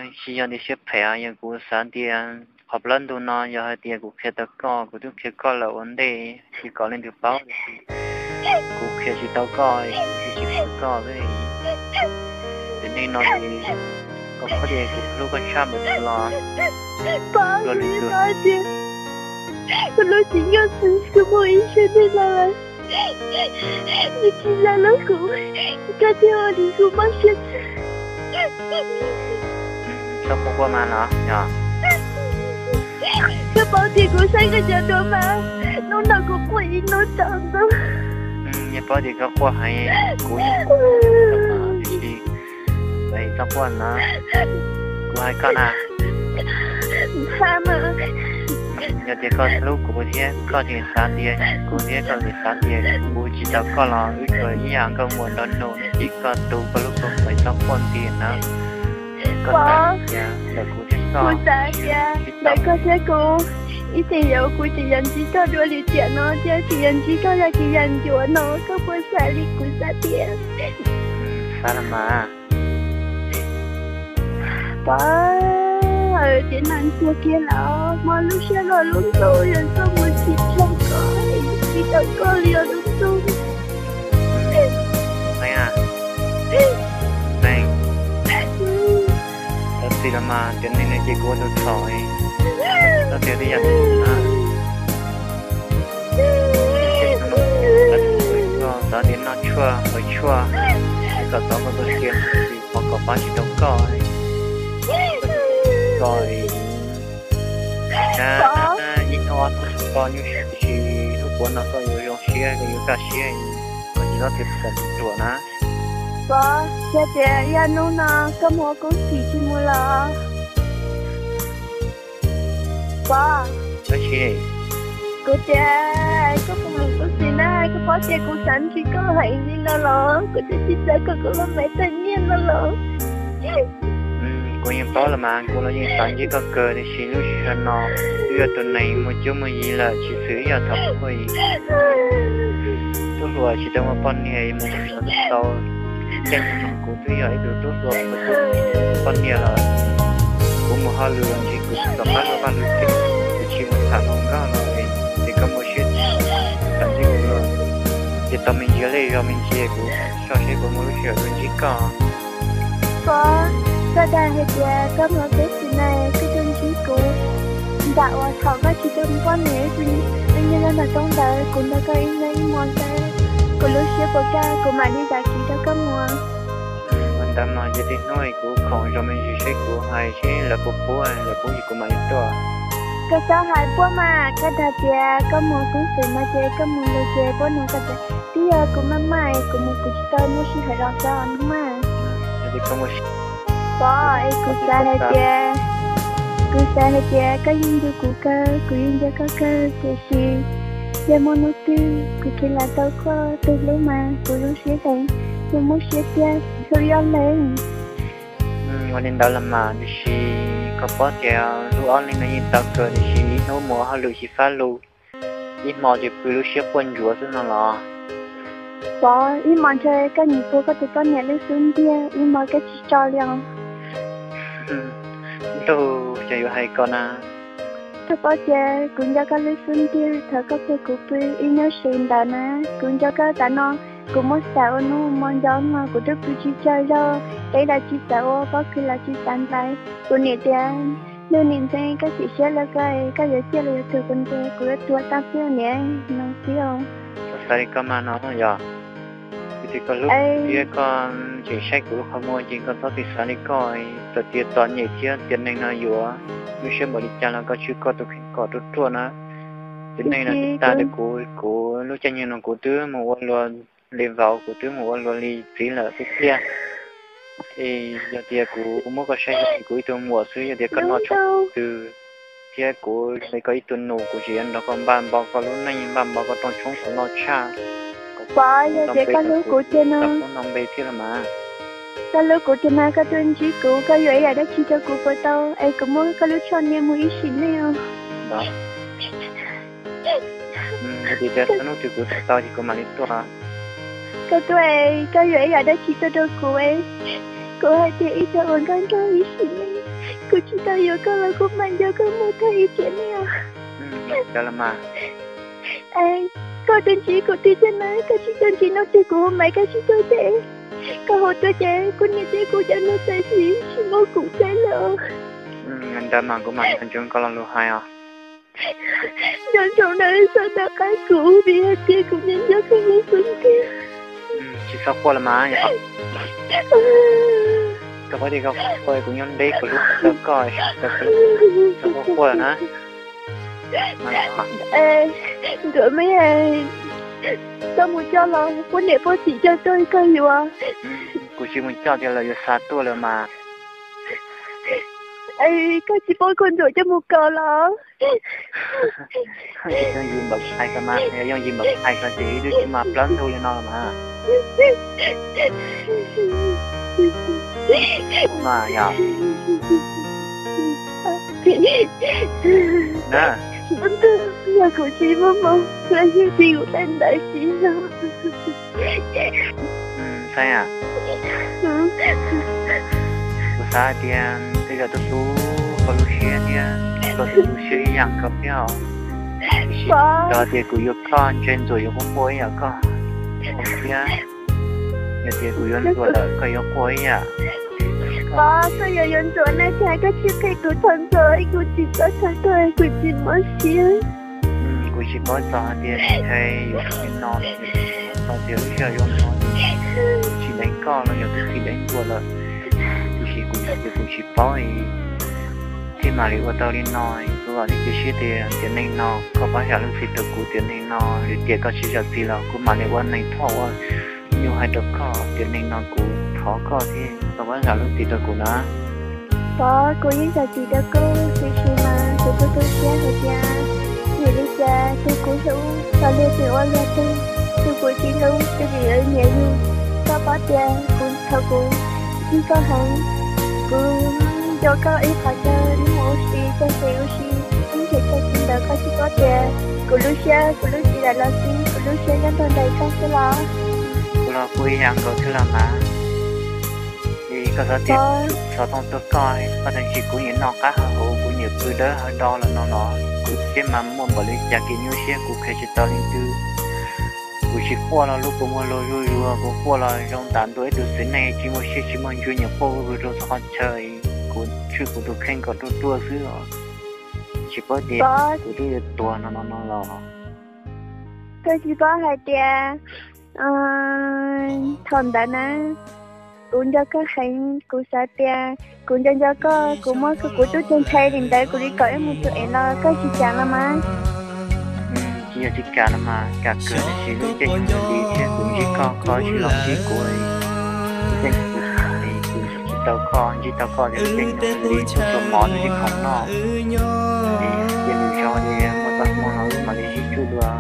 Tsis yog tias siab phem, yog kuv xav tias qhov plab ntug no yog hais tias kuv qhia tau koj, kuv twb qhia koj lawm ua ntej, tsis kom leej twg paub, kuv qhia tsis tau koj, kuv tsis qhia koj. Ces nim no ces koj paub tias kuv hlub koj tshaj npaum li los. Pov, kuv yeej paub tias kuv lub cev nyuj xwb, kuv muaj ib siab ntev no lawm, nws tsis los hlub kuv, koj thiaj ua rau kuv mob siab. Txhob quaj quaj mas los yog. Koj paub tias kuv saib koj cov duab mas, hnub no kuv quaj ib hnub tsaus ntuj. Yeej paub tias koj quaj heev, kuv yeej quaj, tiam sis txhob quaj na, kuv hais koj na. Yog tias koj hlub kuv thiab koj tseem xav tias kuv thiab koj tseem xav tias kuv tsis tau koj los wb tsuas ib yam nkauj muam nraug nus, tib koj tu koj lub kua muag, txhob quaj nti na. Koj xav tias ntawm kuv thiab koj, kuv xav tias ntawm koj thiab kuv ib txhia yuav, kuv tseem yuav ntsib koj dua li tiam no thiab tseem yuav ntsib koj yam kev yam ncuav no, koj puas xav li kuv xav tias? Xav los mas. Pov, ces no ntxuag kiag los mob lub siab los lub ntuj, yog koj mus tsis tshooj koj, tsis tau koj li os lub ntuj. Xav txij los mas, tiam neeg no ces kuv ua tus txhaum, koj tias li yam no. Xav tias noj tshuaj haus tshuaj, kom txov koj tus sia, qhov kom pab tsis tau koj. Koj ib hnub ob hnub koj nyuaj siab, tiam sis hnub puav no koj yuav zoo siab, koj yuav kaj siab, koj tsis txhob tias xav ruam na. Pov, yog tias ib hnub no koj mus ua koob txim tsis mus los? Pov, kuv tias koj puas mus koob txim na, koj paub tias kuv xav ntsib koj heev li no los, kuv twb tsis xav kom kuv lub me tag nyiaj no los. Kuv yeej paub los mas, kuv los yeej xav ntsib koj kawg, tiam sis lub sij hawm no twb yog tus neeg muaj cuab muaj yig lawm, tsis xws ib yam thaum ub. Tub hluas tsis tau muaj poj niam mus tau, caij nyoog no kuv twb yog ib tug tub hluas muaj poj niam lawm. Kuv mus hauj lwm los ntshe kuv tsis txom qab luag vaj luag tsev, kuv tsis mus tham hluas nkauj los es koj muaj siab txawv ntsib kuv los, ces tau me ntsis li zog me ntsis kuv soj seb puas muaj lub sij hawm tuaj ntsib koj. Pov, koj dag hais tias koj mus koob txim na koj tuaj ntsib kuv, nram uas thaum koj tsis tau muaj poj niam, wb nyob nram roob ntawd, kuv nrog koj ib leeg ib hmos ntawd, kuv lub siab puas kaj kuv mam li zam kev rau koj mus. Ua ntawd mas yog tej hnub kuv khoom zov me ntsis seb kuv hais seb lawv puas pub, lawv pub ces kuv mam li tuaj. Koj txhob hais puab mas, koj dag tias koj mus koob txim no ces koj mus lawm ces puab nug koj tias twb yog kuv maj maj es kuv mus kuv tsis tau muaj sij hawm los xyov no mas. Pov, es kuv xav hais tias, kuv xav hais tias koj yeej nco kuv kawg, kuv yeej nco koj kawg, tiam sis yog muaj hnub twg kuv kheev lam tau koj tus hlub mas kuv zoo siab heev, kuv muaj siab tiag, hlub ib ob leeg. Ua li ntawd los mas, tiam sis koj paub tias hlub ob leeg no yeej tau kawg, tiam sis ib hnub mus ua hauj lwm tsis fab lug, ib hmo ces pw lub siab quaj ntsuav xwb no los. Pov, ib hmo ntshe koj nyiam puag koj tus poj niam lub xub ntiag, ib hmo koj tsis tso li os. Ntuj, cas yuav hais koj na. Koj paub tias kuv nco koj lub xub ntiag thaum koj puag kuv pw ib hnub si ntawd na. Kuv nco koj tas no, kuv muab xav ua hnub ua hmo nco no kuv twb pw tsis tsaug zog, teb los tsis xav ua, pob kws los tsis xav ntxais. Kuv niam tias, ntuj niam ntxeev, koj chim siab lawm koj, koj yuav ciaj los yuav tuag kuv ntiag, kuv yuav tuag tag xwb niam no xwb os. Koj xav li koj mas no yog, vim tias koj hlub thiab koj tseem saib kuv lub qhov muag ces koj txhob txwm xav li koj. Txawm tias txom nyem thiab tiam neeg no yuav lub siab npaum li cas los koj tswj koj tus kheej kom ruaj ruaj na. Tiam neeg no tag li kuv, kuv lub caij nyoog no kuv twb mus ua luag li vauv, kuv twb mus ua luag li txiv lawm xwb tiag. Es yog tias kuv muab koj saib li kuv ib tug muam xwb, yog tias koj noj tshuaj twg thiab kuv li koj ib tug nus, kuv tseem yuav nrog koj npaj npau koj lub neej, npaj npau koj rooj tshoob kom loj tshaj. Pov, yog tias koj hlub kuv tiag no, koj hlub kuv tiag no koj tuaj ntsib kuv, koj yuav ib yam dab tsi rau kuv puas tau, es kuv muab koj lub tsho niam mus ib sim neej os. Yog tias hnub twg kuv tau ces kuv mam li tuaj. Koj tuaj, koj yuav ib yam dab tsi tuaj rau kuv. Kuv hais tias ib tsam uas nkauj nraug ib sim neej, kuv tsis tau yuav koj los kuv mam nco koj mus tag ib tsev neeg os. Cov los mas, koj twb ntsib kuv tiag tiag na, koj tsis tau ntsib no tiag kuv hu Maiv koj tsis tau ces, koj hu tuaj ces kuv niam thiab kuv cov neeg txawm tsis tsis muab kuv txeeb lawm. Ntawd mas kuv mam nco ntsoov koj lo lus hais os. Nco ntsoov na, txhob nco qab kuv vim hais tias kuv nco nco koj ib xwb tiag. Tsis txhob quaj los mas yom. Koj paub tias koj quaj kuv nyob deb kuv hlub tau koj, tsis tau koj hlub, txhob quaj quaj na. Ntuav me, koj mus coj los poj niam poj txiv coj tuaj koj yuav. Kuv tsis mus coj tias lawv yuav xa tuaj lawm mas. Koj tsis paub koj Ntxuam coj mus kaw los? Yooj yim npaum hais ko mas, yooj yim npaum hais ko ces ib lub tsis mas plaub ntug li no los mas. Mas yog na, yog kuv tsis muaj hmoo los yeej tsis kuv tej ntawd tsis yog. Xeeb, kuv xav hais tias tej zaum tus hlub koj lub siab thiab koj tus lub siab ib yam nkaus thiab os. Tiam sis yog tias kuv yuav koj ntshe Ntxuam yuav quaj quaj ib yam koj thiab. Yog tias kuv yuav Ntxuam lawm koj yuav quaj ib yam. Pov, koj yuav yuav Ntxuam na, cas koj tsis qhia kuv txog Ntxuam, kuv tsis paub txog koj, kuv tsis mob siab. Kuv tsis paub txog hais tias ntshe yuav li no, txog tias lub sij hawm zoo no tsis deev koj los yog twb tsis deev Ntxuam lawm. Tiam sis kuv yog tias kuv tsis paub, thiaj mam li ua tau li no. Kuv vam thiab cia siab tias tiam neeg no koj pab zam lub txim rau kuv, tiam neeg no lwm tiam koj tsis zam txim los kuv mam li ua neeg thoj ua neej hais rau koj. Tiam neeg no kuv thov koj thiab koj pab zam lub txim rau kuv na. Pov, kuv yeej zam txim rau koj, tiam sis mas kuv tu tu siab hais tias vim li cas tus kuv hlub tau luag twg ua luag twg, tus kuv tsis hlub tus tseem yuav nyiam yus. Koj paub tias kuv thaum kuv ntsib koj heev, kuv nco koj ib qho chaw ib mus ua si, txog kev ua si, ib nrhiav chaw tsis ntawd koj tsis paub tias kuv lub siab, kuv lub tsis daim los xij, kuv lub siab nyob nrog nraim koj xwb los. Kuv los kuj ib yam nkaus thiab los mas. Vim koj xav tias xov tooj tuaj koj, koj tseem tsis, kuv nyiam noj qab hav huv, kuv nyiam pw dawb hav do los no los kuv thiab mas muaj npaum li cas kev nyuaj siab kuv qhia tsis tau leej twg. Kuv tsis quaj los lub kua muag luag zuj zus, kuv quaj los zoo tam ntua ib tug txiv neej tsis muaj siab tsis muaj ntsws nyiam quaj zuj zus rau txhua qhov chaw. Kuv tswj kuv tus kheej kom ruaj ruaj xwb os. Tsis paub tias kuv twb yuav tuag no no no los. Koj tsis paub hais tias thaum ntawd na, kuv nco koj heev, kuv xav tias kuv nco nco koj, kuv muab kuv tub ceeg ntshai li ntawd kuv li kom ib mus tus ev los koj tsis kam los mas. Tsis yog tsis kam los mas, kam kawg, tiam sis lub caij nyoog li thiab kuv ntsib koj, koj tsis los ntsib kuv, lub caij nyoog li kuv tsis tau koj, ntsib tau koj ces lub caij nyoog li tuaj tsuas mov rau tib khoom noj, ces cia li zoo li muaj txoj hmoo los wb mam li sib tsuj dua.